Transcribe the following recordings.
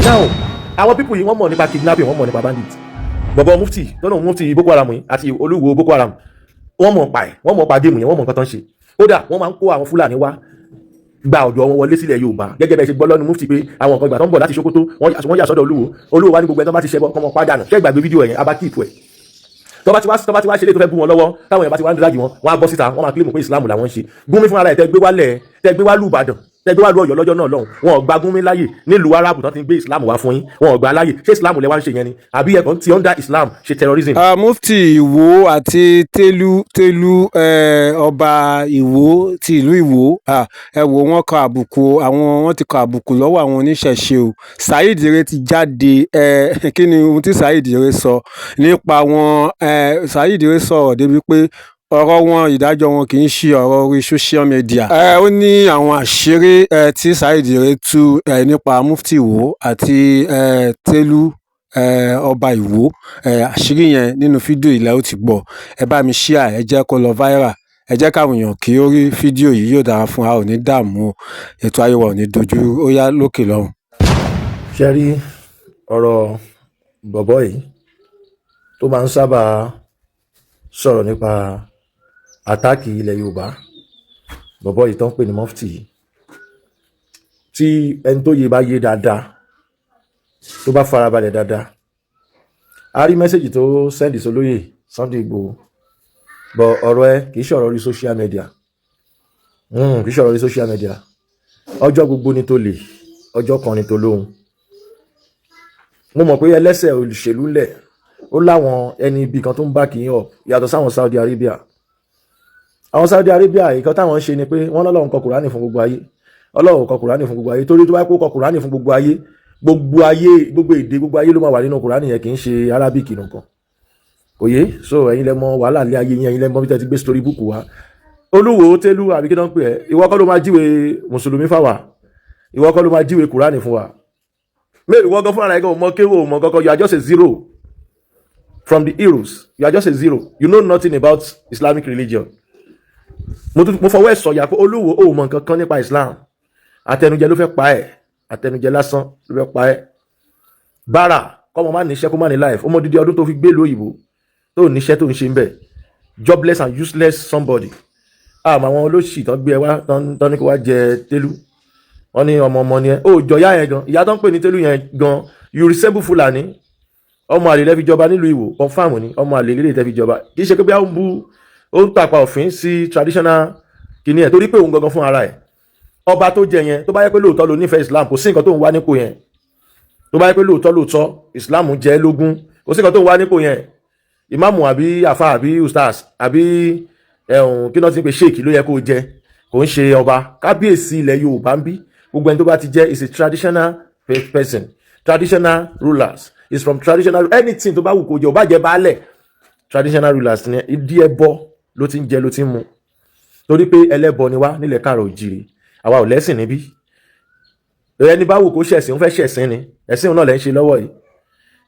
Now, àwọn people yìí, wọ́n mọ̀ nípa kidnapping, wọ́n mọ̀ nípa bandit. Bọ̀bọ̀ mufti tọ́nà, mufti Boko Haram yìí àti olúwo Boko Haram, wọ́n mọ̀ pa ẹ̀, wọ́n mọ̀ pa game yẹn, wọ́n mọ̀ nǹkan tó ń ṣe. Kódà, wọ́n máa ń kó àwọn Fúlàní wá gba ọ̀dọ̀ wọn wọlé sílẹ̀ Yorùbá, gẹ́gẹ́ bẹ́ẹ̀ ṣe gbọ́ lọ́nu mufti pé àwọn nǹkan ìgbà tó ń bọ̀ láti Sokoto, wọ́n yà sọ́dọ̀ olúwo. Olúwo wá ní gbogbo ẹ̀ tó bá ti ṣẹbọ kọ́mọ pàdánù. Ṣé ìgbàgbé fídíò ẹ̀yẹn abá kíìpù ẹ̀? Tó bá ti wá ṣe lé tó fẹ́ bú wọn lọ́wọ́, táwọn èèyàn bá ti wá ń drag wọn, wọ́n á bọ́ síta, wọ́n máa claim pé Islam làwọn ń ṣe. Gúnmi fúnra rẹ̀ tẹ́ gbé wálẹ̀, tẹ́ gbé wá lù Ìbàdàn, tẹ́ gbé wá lu Ọ̀yọ́ lọ́jọ́ náà lọ́hùn, wọn ò gba Gúnmi láàyè nílùú Arabu tán ti ń gbé Islam wá fún yín. Wọn ò gba láàyè. Ṣé Islam lẹ wá ń ṣe yẹn ni, àbí ẹ̀kọ́ ti under Islam ṣe terrorism? Mufti Ìwó àti Télú Télú, ọba Ìwó ti ìlú Ìwó, ẹ wò, wọ́n kọ àbùkù àwọn, wọ́n ti kọ àbùkù lọ́wọ́ àwọn oníṣẹ̀ṣe o. Saheed Ire ti jáde. Kí ni ohun tí Saheed Ire sọ nípa wọn? Saheed Ire sọ̀rọ̀ débi pé ọ̀rọ̀ wọn, ìdájọ́ wọn kì í ṣe ọ̀rọ̀ orí social media. Ó ní àwọn àṣírí tí Saheed Ire tú nípa Mufti Ìwó àti Télú, ọba Ìwó. Àṣírí yẹn, nínú fídíò yìí lẹ ó ti gbọ́. Ẹ bá mi share, ẹ jẹ́ kó lọ viral, ẹ jẹ́ káwọn èèyàn kí ó rí fídíò yìí. Yóò dára fún wa, ò ní dààmú o, ètò ayé wa ò ní dojú. Ó yá, lókè lọ́hùn. Ṣe rí ọ̀rọ̀ bọ̀bọ̀ yìí tó máa ń sábà sọ̀rọ̀ nípa attack ilẹ̀ Yorùbá, bọ̀bọ̀ yìí tó ń pè ní mufti yìí, tí ẹni tó yé bá yé dáadáa, tó bá farabalẹ̀ dáadáa, a rí message tó send sólóyè Sunday Igboho. Bọ̀ ọ̀rọ̀ ẹ kì í ṣọ̀rọ̀ orí social media, kì í ṣọ̀rọ̀ orí social media. Ọjọ́ gbogbo ni tó lè, ọjọ́ kan ni tó lóhun. Mo mọ̀ pé ẹlẹ́sẹ̀ òṣèlú ńlẹ̀, ó láwọn ẹni ibi kan tó ń bá kì í up, yàtọ̀ sáwọn Saudi Arabia. Àwọn Saudi Arabia, ìkan táwọn ń ṣe ni pé wọ́n lọ́lọ́run kọ Kùránì fún gbogbo ayé. Ọlọ́run kọ Kùránì fún gbogbo ayé, torí tó bá kó kọ Kùránì fún gbogbo ayé, gbogbo ayé, gbogbo èdè, gbogbo ayé ló máa wà nínú Kùránì yẹn, kì í ṣe Arabic nìkan. Kò yé. So ẹ̀yin lẹ mọ wàhálà ilé ayé yẹn, ẹ̀yin lẹ mọ bí tẹ́ ti gbé story book wá. Olúwo Télú, àbí kí ló ń pè ẹ́, ìwọ kọ́ ló máa jíwe mùsùlùmí fáwa, ìwọ kọ́ ló máa jíwe Kùránì fún wa. Mẹ́rin, ìwọ gan fúnra rẹ̀ gan mọ kéwò mọ kankan. You are just a zero from the heroes. You are just a zero. You know nothing about Islamic religion. Mo fọwọ́ ẹ̀ sọ̀yà pé olúwo ò mọ nǹkan kan nípa Islam. Àtẹnujẹ ló fẹ́ pa ẹ̀, àtẹnujẹ lásán ló fẹ́ pa ẹ̀. Bára kọ́mọ má níṣẹ́, kó má ní life. Ọmọ dídí ọdún tó fi gbé lóyìnbó tó níṣẹ́ tó ń ṣe ń bẹ̀, jobless and useless somebody. Àmọ́ àwọn olóṣì tán gbé ẹ wá tán ní kó wá jẹ Télú, wọ́n ní ọmọ ọmọ ni ẹ. Ó jọ ìyá yẹn gan, ìyá tó ń pè ní Télú yẹn gan. You resemble Fúlàní. Ọmọ àlè lẹ́ fi jọba nílùú Ìwó, confam ni. Ọmọ àlè lè tẹ́ fi jọba. Kì í ṣe pé bí a ń bu, ó ń tàpá òfin sí traditional kìíní ẹ̀, torí pé òun gangan fún ara ẹ̀, ọba tó jẹ yẹn, tó bá yẹ pé lóòótọ́ ló nífẹ̀ẹ́ Islam, kò sí nǹkan tó ń wá nípò yẹn. Tó bá yẹ pé lóòótọ́ lóòótọ́ Islam jẹ́ lógún, kò sí nǹkan tó ń wá nípò yẹn. Ìmáàmù àbí àfa àbí ustaz àbí ẹ̀hún kí náà ti ń pè, sheik ló yẹ kó jẹ, kò ń ṣe ọba. Kábíyèsí ilẹ̀ Yorùbá ń bí, gbogbo ẹni tó bá ti jẹ́ is a traditional person. Traditional rulers is from traditional anything. Tó bá wù kó jẹ, ò bá jẹ baálẹ̀, traditional rulers ni. Ìdí ẹbọ ló ti ń jẹ, ló ti ń mu, torí pé ẹlẹ́bọ ni wá nílẹ̀ káàrọ̀ òjìrì. Àwa ò lẹ́sìn níbí. Ẹni bá wù kó ṣẹ̀sìn, ó fẹ́ ṣẹ̀sìn ni. Ẹ̀sìn náà lẹ́ ń ṣe lọ́wọ́ yìí,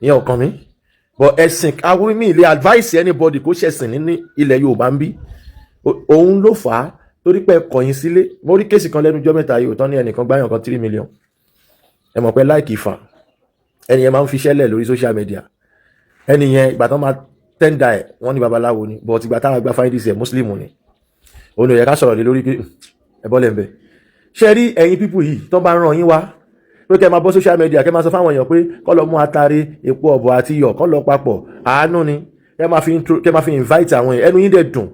ìyẹn ò kàn mí. But ẹ̀sìn àwọn mi lè advice anybody kó ṣẹ̀sìn ní ilẹ̀ Yorùbá ń bí. Òun ló fà á, torí pé kọ̀yìn sílé. Mo rí case kan lẹ́nu jọ́ mẹ́ta yìí, òótọ́ ní ẹnìkan gbáyàn kan 3 million. Ẹ mọ̀ pé láìkì ìfà, ẹni yẹn máa ń fi ṣẹ́lẹ̀ lórí social media. Ẹni yẹn, ìgbà tán máa tender ẹ̀, wọ́n ní babaláwo ni, but ìgbà táwọn gba findings ẹ̀, muslim ni. Òun ò yẹ ká sọ̀rọ̀ lé lórí pé ẹ bọ́ lẹ̀ ń bẹ̀. Ṣe rí ẹ̀yin people yìí tó bá ń ràn yín wá pé kẹ́ máa bọ́ social media, kẹ́ máa sọ fáwọn èèyàn pé kọ́ lọ mú atare, epo ọ̀bọ̀ àti iyọ̀, kọ́ lọ papọ̀, àánú ni kẹ́ máa fi intro, kẹ́ máa fi invite àwọn èèyàn. Ẹnu yín dẹ̀ dùn,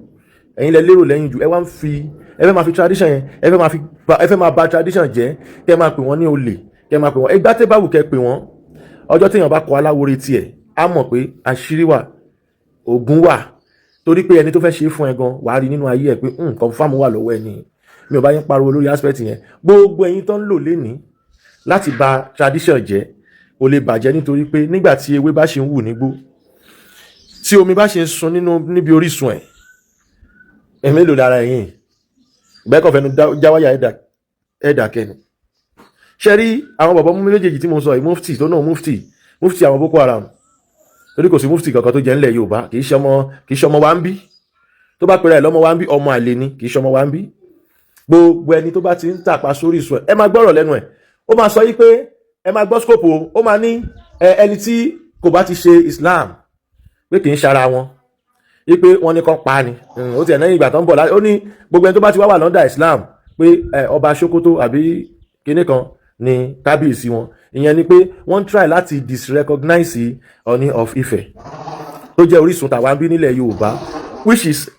ẹ̀yin lẹ lérò lẹ́yìn jù. Ẹ wá ń fi, ẹ fẹ́ máa fi tradition yẹn, ẹ fẹ́ máa bà tradition jẹ́. Kẹ́ máa pè wọ́n ní olè, kẹ́ máa pè wọ́n ẹgbẹ́ tẹ́ bá wù kẹ́ pè wọ́n. Ọjọ́ téèyàn bá kọ aláwòrè tiẹ̀, á mọ̀ pé àṣírí wà, ògùn wà, torí pé ẹni tó fẹ́ ṣe é fún ẹ gan, wàá rí nínú ayé ẹ pé confam wà lọ́wọ́ ẹni. Mi ò bá yín pariwo lórí aspect yẹn. Gbogbo ẹ̀yin tó ń lò lénìí láti bà tradition jẹ́, kò lè bàjẹ́, nítorí pé nígbà tí ewé bá ṣe ń wù nígbó, tí omi bá ṣe ń sun nínú níbi orísun ẹ̀, ẹ̀ mélòó lára ẹ̀yìn ìgbẹ́kọ̀ fẹnu jáwáyà ẹ̀dà kẹ́ni. Ṣe rí àwọn bàbá mú méjèèjì tí mo sọ yìí, mufti tó náà, mufti àwọn Boko Haram, torí kò sí mufti kankan tó jẹ́ ńlẹ̀ Yorùbá. Kì í ṣe ọmọ, kì í ṣe ọmọ wa ń bí. Tó bá pèrè ẹ̀ lọ́mọ wa ń bí, ọmọ àlè ni, kì í ṣe ọmọ wa ń bí. Gbogbo ẹni tó bá ti ń tàpá sórí ìsùn ẹ̀, ẹ máa gbọ́rọ̀ lẹ́nu ẹ̀, ó máa sọ yí pé Ẹ máa gbọ́ scope o. Ó máa ní ẹni tí kò bá ti ṣe Islam pé kì í ṣara wọn, wípé wọ́n ní kán pa ni. Ó tiẹ̀ lẹ́yìn ìgbà tó ń bọ̀ ó ní gbogbo ẹni tó bá ti wá wà lọ́ndà Islam pé ọba Sokoto àbí kinní kan ni kábíyèsí wọn. Ìyẹn ni pé wọ́n ń try láti disrecognize Ọọ̀ni of Ife, tó jẹ́ orísun tàwa ń bí nílẹ̀ Yorùbá, which is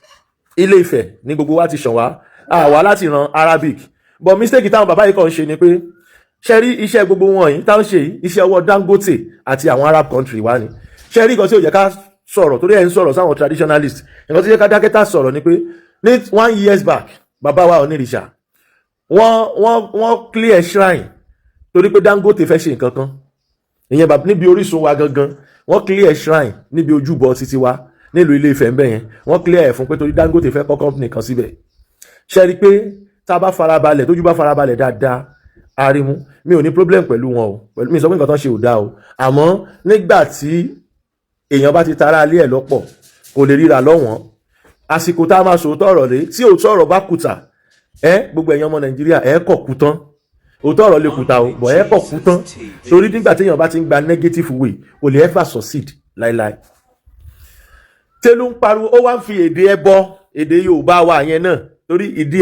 Ilé Ifẹ̀ ní gbogbo wa ti ṣàn wá àwa láti ran Arabic. But mistake táwọn bàbá yìí kàn ń ṣe ni pé, ṣe rí iṣẹ́ gbogbo wọn yìí táwọn ṣe yìí, iṣẹ́ ọwọ́ Dangote àti àwọn Arab country wa ni. Ṣe rí nǹkan tí ò jẹ́ ká sọ̀rọ̀, torí ẹ̀ ń sọ̀rọ̀ sáwọn traditionalist, nǹkan tí ó jẹ́ ká dákẹ́ tá sọ̀rọ̀ ni pé ní one years back, bàbá wa Onírìṣà, wọ́n clear shrine torí pé Dangote fẹ́ ṣe nǹkan kan. Ìyẹn níbi orísun wa gangan, wọ́n clear shrine níbi ojúbọ títí wa nílùú Ilé Ifẹ̀ ń bẹ̀ yẹn. Wọ́n clear ẹ̀ fún pé torí Dangote fẹ́ kọ́ company kan síbẹ̀. Ṣe rí i pé tá a bá farabalẹ̀, tójú bá farabalẹ̀ dáadáa, arimu mi ò ní problem pẹ̀lú wọn o. Pẹ̀lú mi sọ pé nǹkan tó ń ṣe ò dáa o. Àmọ́ nígbà tí èèyàn bá ti tara alé ẹ̀ lọ́pọ̀, kò lè ríra lọ́wọ́n. Àsìkò tá a máa sòótọ́ ọ̀rọ̀ rèé. Tí òótọ́ ọ̀rọ̀ bá kùtà ẹ, gbogbo ẹ̀yin ọmọ Nàìjíríà, ẹ kọ̀ kú tán. Òótọ́ ọ̀rọ̀ lè kùtà o, bọ̀ ẹ kọ̀ kú tán, torí nígbà téèyàn bá ti ń gba negative way, kò lè ever succeed láíláí. Tẹ́lú ń pariwo, ó wá ń fi èdè ẹbọ, èdè Yorùbá wa yẹn náà, torí ìdí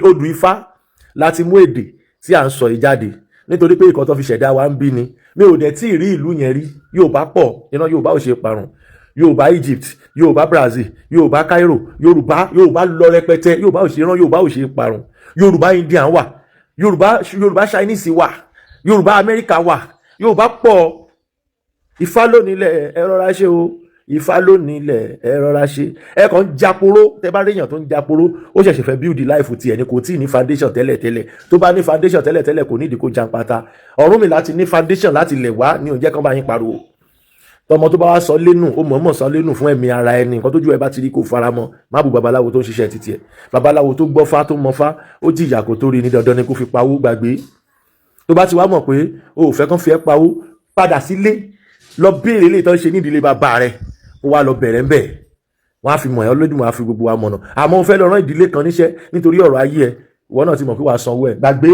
odù Ifá láti mú èdè tí à ń sọ yìí jáde, nítorí pé ìkan tó fi ṣẹ̀dá wa ń bí ni. Mi ò dẹ̀ tí ì rí ìlú yẹn rí. Yorùbá pọ̀ iná, Yorùbá ò ṣe parun. Yorùbá Egypt, Yorùbá Brazil, Yorùbá Cairo, Yorùbá lọ rẹpẹtẹ. Yorùbá ò ṣe rán, Yorùbá ò ṣe parun. Yorùbá India wà, Yorùbá Chinese wà, Yorùbá Amẹ́ríkà wà. Yorùbá pọ̀. Ifá lónílẹ̀, ẹ rọra ṣe o. Ifá lónílẹ̀, ẹ rọra ṣe. Ẹ kàn ń japoro. Tẹ bá réèyàn tó ń japoro, ó ṣẹ̀ṣẹ̀ fẹ́ build life tiẹ̀ ni, kò tí ì ní foundation tẹ́lẹ̀tẹ́lẹ̀. Tó bá ní foundation tẹ́lẹ̀tẹ́lẹ̀, kò nídìí kó janpata. Ọ̀rúnmìlà ti ní foundation láti lẹ̀ wá ní òun jẹ́ kán bá yín pariwo. Tọmọ tó bá wá sọ lẹ́nu, ó mọ̀ọ́mọ̀ sọ lẹ́nu fún ẹ̀mí ara ẹni. Nǹkan tójú ẹ bá ti rí, kó fara mọ́. Má bu babaláwo tó ń ṣiṣẹ́ títí ẹ̀. Babaláwo tó gbọ́fá, tó mọ́fá, ó jìyà kó tó rí ní, dandan ni kó fi pawó. Gbàgbé. Tó bá ti wá mọ̀ pé o ò fẹ́ kán fi ẹ́ pawó, padà sílé, lọ béèrè ilé ìtọ́ ṣe ní ìdílé bàbá rẹ̀, ó wá lọ bẹ̀rẹ̀ ń bẹ̀. Wọ́n á fi mọ̀ ẹ́ lójúmọ̀, á fi gbogbo wa mọ̀nà. Àmọ́ o fẹ́ lọ rán ìdílé kan níṣẹ́ nítorí ọ̀rọ̀ ayé ẹ, ìwọ náà ti mọ̀ pé wàá sanwó ẹ̀. Gbàgbé.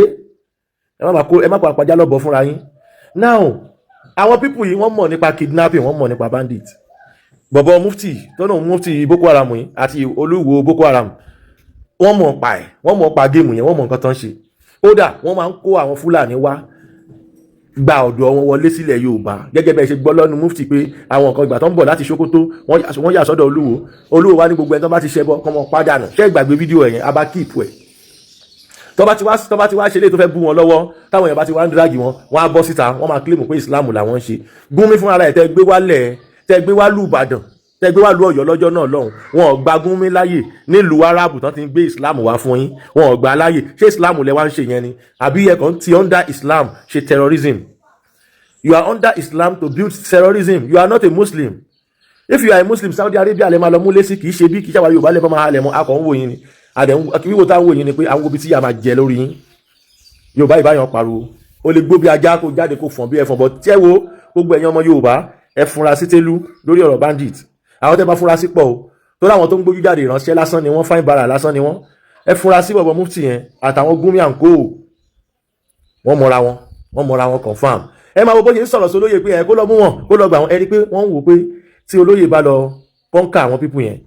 Ẹ má pa àpàjá lọ́bọ̀ fúnra yín. Now, àwọn people yìí, wọ́n mọ̀ nípa kidnapping, wọ́n mọ̀ nípa bandit. Bọ̀bọ̀ mufti tọ́nà, mufti Boko Haram yìí àti olúwo Boko Haram, wọ́n mọ̀ pa ẹ̀, wọ́n mọ̀ pa game yẹn, wọ́n mọ̀ nǹkan tán ṣe. Kódà wọ́n máa ń kó àwọn Fúlàní wá gba ọ̀dọ̀ wọn wọlé sílẹ̀ Yorùbá, gẹ́gẹ́ bẹ́ẹ̀ ṣe gbọ́ lọ́nu mufti pé àwọn nǹkan ìgbà tó ń bọ̀ láti Sokoto, wọ́n yà sọ́dọ̀ olúwo. Olúwo wá ní gbogbo ẹni tó bá ti ṣẹbọ kọ́ mọ́ pàdánù. Ṣé ìgbàgbé fídíò ẹ̀yẹn abá kíìpù ẹ̀? Tó bá ti wá ṣe lé tó fẹ́ bú wọn lọ́wọ́, táwọn èèyàn bá ti wá ń drag wọn, wọ́n á bọ́ síta, wọ́n máa claim pé Islam làwọn ń ṣe. Gúnmi fúnra rẹ̀ tẹ́ gbé wálẹ̀, tẹ́ gbé wá lù Ìbàdàn, tẹ́ gbé wá lu Ọ̀yọ́ lọ́jọ́ náà lọ́hùn, wọn ò gba Gúnmi láàyè nílùú Arabu tán ti ń gbé Islam wá fún yín. Wọn ò gbà láàyè. Ṣé Islam lẹ wá ń ṣe yẹn ni, àbí ẹ kàn ti under Islam ṣe terrorism? You are under Islam to build terrorism. You are not a Muslim. If you are a Muslim, Saudi Arabia lè máa lọ mú lẹ́sí. Kì í ṣe bí kì í ṣàwárí Yorùbá lè máa halẹ̀ mọ́. Akọ̀ ń wò yín ni. Wíwò táwọn wò yín ni pé àwọn ibi tí yà máa jẹ lórí yín. Yorùbá ìbáyọ̀ pariwo, ó lè gbó bí ajá, kó jáde, kó fọ̀n bí ẹfọ̀n bọ̀. Tí ẹ wo gbogbo ẹ̀yin ọmọ Yorùbá, ẹ fúnra sí Tẹ́lú lórí ọ̀rọ̀ bandit. Àwọn tẹ́ bá fúnra sí pọ̀ o, tó láwọn tó ń gbójú jáde, ìránṣẹ́ lásán ni wọ́n, fáìn bara lásán ni wọ́n. Ẹ fúnra sí bọ̀bọ̀ mufti yẹn àtàwọn Gumi and co. Wọ́n mọra wọn, wọ́n mọra wọn confam. Ẹ máa wo bó ṣe ń sọ̀rọ̀ sí olóyè pé ẹ kó lọ mú wọn, kó lọ gbà wọn. Ẹ rí i pé wọ́n ń wò pé tí olóyè bá lọ conquer àwọn people yẹn,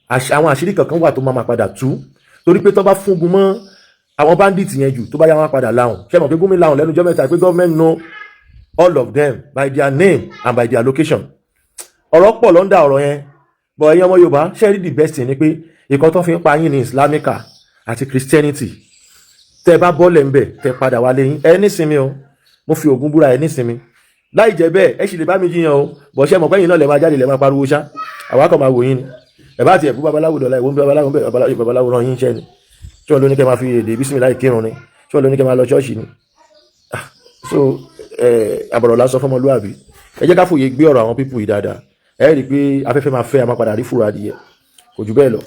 àwọn àṣírí kankan wà tó máa padà tú, torí pé tó bá fúngun mọ́ àwọn bandit yẹn jù, tó bá yá, wọn padà láhùn. Ṣé mọ̀ pé Gumi láhùn lẹ́nu jọ́ mẹ́ta pé government know all of them by their name and by their location? Ọ̀rọ̀ pọ̀ lọ́ndà ọ̀rọ̀ yẹn bọ̀. Ẹ̀yin ọmọ Yorùbá, ṣe rí, the best thing ni pé ìkan tó fi ń pa yín ní Islamica àti Christianity. Tẹ́ bá bọ́lẹ̀ ń bẹ̀, tẹ́ padà wálé yín, ẹ nísinmi o. Mo fi Ògún búra, ẹ nísinmi. Láì jẹ́ bẹ́ẹ̀, ẹ sì lè bá mi jiyàn o bọ̀. Ṣe mọ̀ pé ẹ̀yin náà lè máa jáde, lè máa pariwo ṣá, àwa kàn máa wò yín ni. Ẹ bá tiẹ̀ bú babaláwo dọ̀la, ìwọ ń bí babaláwo bẹ́ẹ̀, babaláwo rán yín iṣẹ́ ni? Ṣé wọn ló ní kẹ́ máa fi èdè bísímìláì kírun ni? Ṣé wọn ló ní kẹ́ máa lọ ṣọ́ọ̀ṣì ni? So àbọ̀rọ̀ lásán fọmọlúwàbí. Ẹ jẹ́ ká fòye gbé ọ̀rọ̀ àwọn people yìí dáadáa. Ẹ rí i pé afẹ́fẹ́ máa fẹ́, a máa padà rí fùrọ̀ adìyẹ. Kò jù bẹ́ẹ̀ lọ.